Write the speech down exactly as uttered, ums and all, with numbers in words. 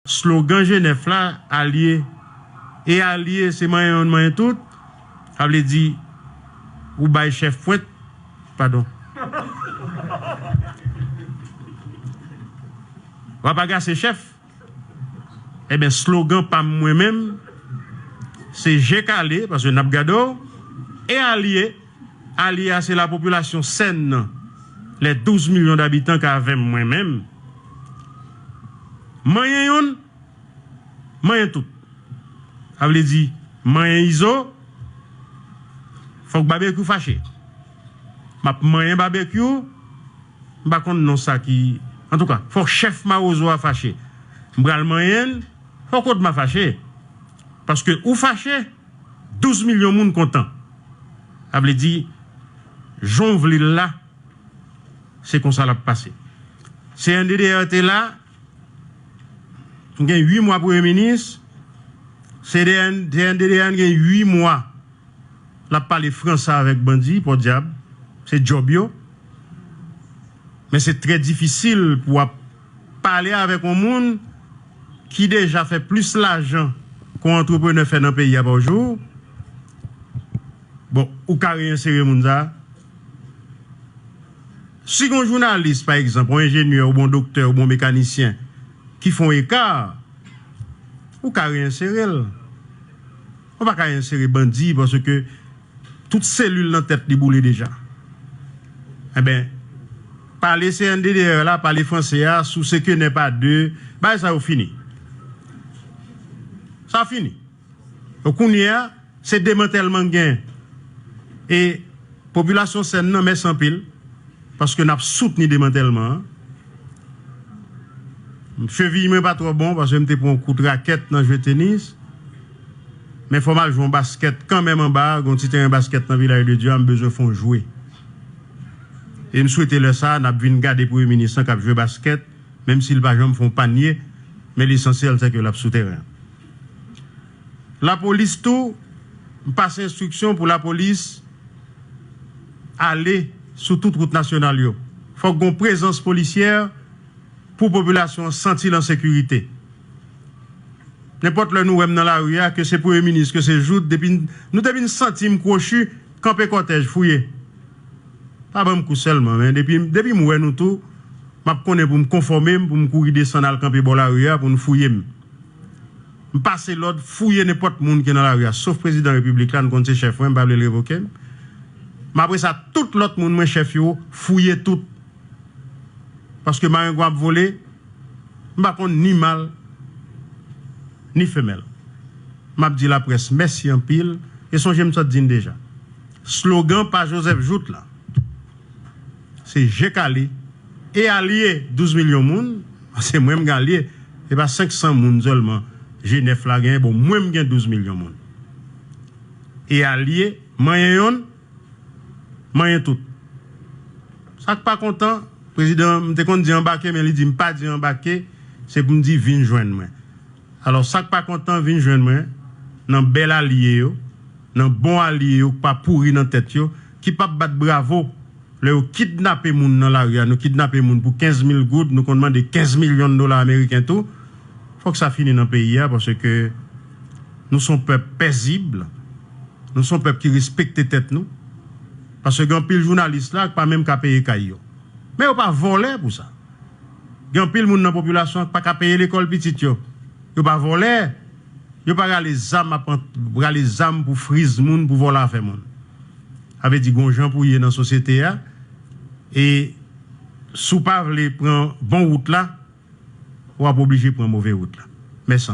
Slogan G nèf la, alye. E alye, se manyen youn, manyen tout. Sa vle di, ou bay chèf pwent, padon. W ap agase chèf. Ebyen, slogan pa m mwen menm, se je kale, paske n ap gade w, e alye. Alye a, se lapopilasyon sèn nan, les douze millions d'habitants k avè m mwen menm. Manyen youn, manyen tout. Sa vle di, manyen Izo, fòk Babekyou fache. M ap manyen Babekyou, m pa konn non sa ki, antouka, fòk chèf Mawozo a fache. M pral manyen l, fòk Odma fache. Paske ou fache, douz milyon moun kontan. Sa vle di, jan w vle l la, se konsa l ap pase. C N D D R te la, gen uit mwa premye minis, C N D D R gen uit mwa l ap pale franse avèk bandi, pòdyab, se djòb yo. Men se trè difisil pou w ap pale avèk yon moun ki deja fè plis lajan ke yon antreprenè fè nan peyi a pa jou. Bon, ou ka reyensere moun sa a. Si gen yon jounalis, pa egzanp, yon enjenyè, oubyen yon doktè, oubyen yon mekanisyen, ki fè yon eka, ou ka reyensere l. Ou pa ka reyensere bandi, paske tout selil nan tèt li boule deja. Enben, pale C N D D R la, pale franse a, sou se ke nè pa de, bagay sa yo fini. Sa fini. Donk, kounye a, se demantèlman k gen. E popilasyon sèn nan, mèsi anpil, paske n ap soutni demantèlman an. Cheviy mwen pa twò bon, paske m te pran yon kout rakèt nan jwe tenis. Men fò m al jwe yon baskèt kanmenm anba a, gen yon ti teren baskèt nan Vilaj de Dye a, m bezwen fè yon jwe. E m swete lè sa a, n ap vin gade premye minis lan k ap jwe baskèt, menm si l pa janm fè yon panye, men lesansyèl, se ke l ap sou teren an. Lapolis tou, m pase enstriksyon pou lapolis ale sou tout wout nasyonal yo. Fòk gen yon prezans polisyè pou popilasyon an santi l an sekirite. Nenpòt lè nou wè m nan lari a, ke se premye minis, ke se Jouthe, depi n, nou depi n santi m kwochi, kanpe kòtèj, fouye. Pa ban m kou sèlman, men depi, depi m wè nou tou, m ap konnen pou m konfòme m, pou m kouri desann al kanpe bò lari a, pou n fouye m. M pase lòd, fouye nenpòt moun ki nan lari a, sof prezidan repiblik la, n konn se chèf mwen, m pa vle l revoke m. Men apre sa, tout lòt moun mwen chèf yo, fouye tout. Paske marengwa ap vole, m pa konn ni mal, ni femèl. M ap di laprès mèsi anpil, e sonje m sot di n deja. Slogan pa Joseph Jouthe la, se je kale, e alye douz milyon moun, se mwen m gen alye, se pa senk san moun sèlman G nèf la genyen, bon, mwen m gen douz milyon moun. E alye, manyen yonn, manyen tout. Sa k pa kontan, prezidan, m te konn di anbake, men li di m pa di anbake, se pou m di vin jwenn mwen. Alò, sa k pa kontan, vin jwenn mwen, nan bèl alye yo, nan bon alye yo, k pa pouri nan tèt yo, ki p ap bat bravo lè yo kidnape moun nan lari a, nou kidnape moun pou kenz mil goud, nou konn mande kenz milyon dola ameriken tou. Fòk sa fini nan peyi a, paske nou se yon pèp pezib, nou se yon pèp ki respekte tèt nou. Paske gen anpil jounalis la ki pa menm ka peye kay yo. Men yo pa vòlè pou sa. Gen anpil moun nan popilasyon an ki pa ka peye lekòl pitit yo. Yo pa vòlè. Yo pa rale zam ap ant-, rale zam pou friz moun, pou vòlè afè moun. Sa vle di gon jan pou ye nan sosyete a. E si w pa vle pran bon wout la, w ap oblije pran move wout la. Mèsi.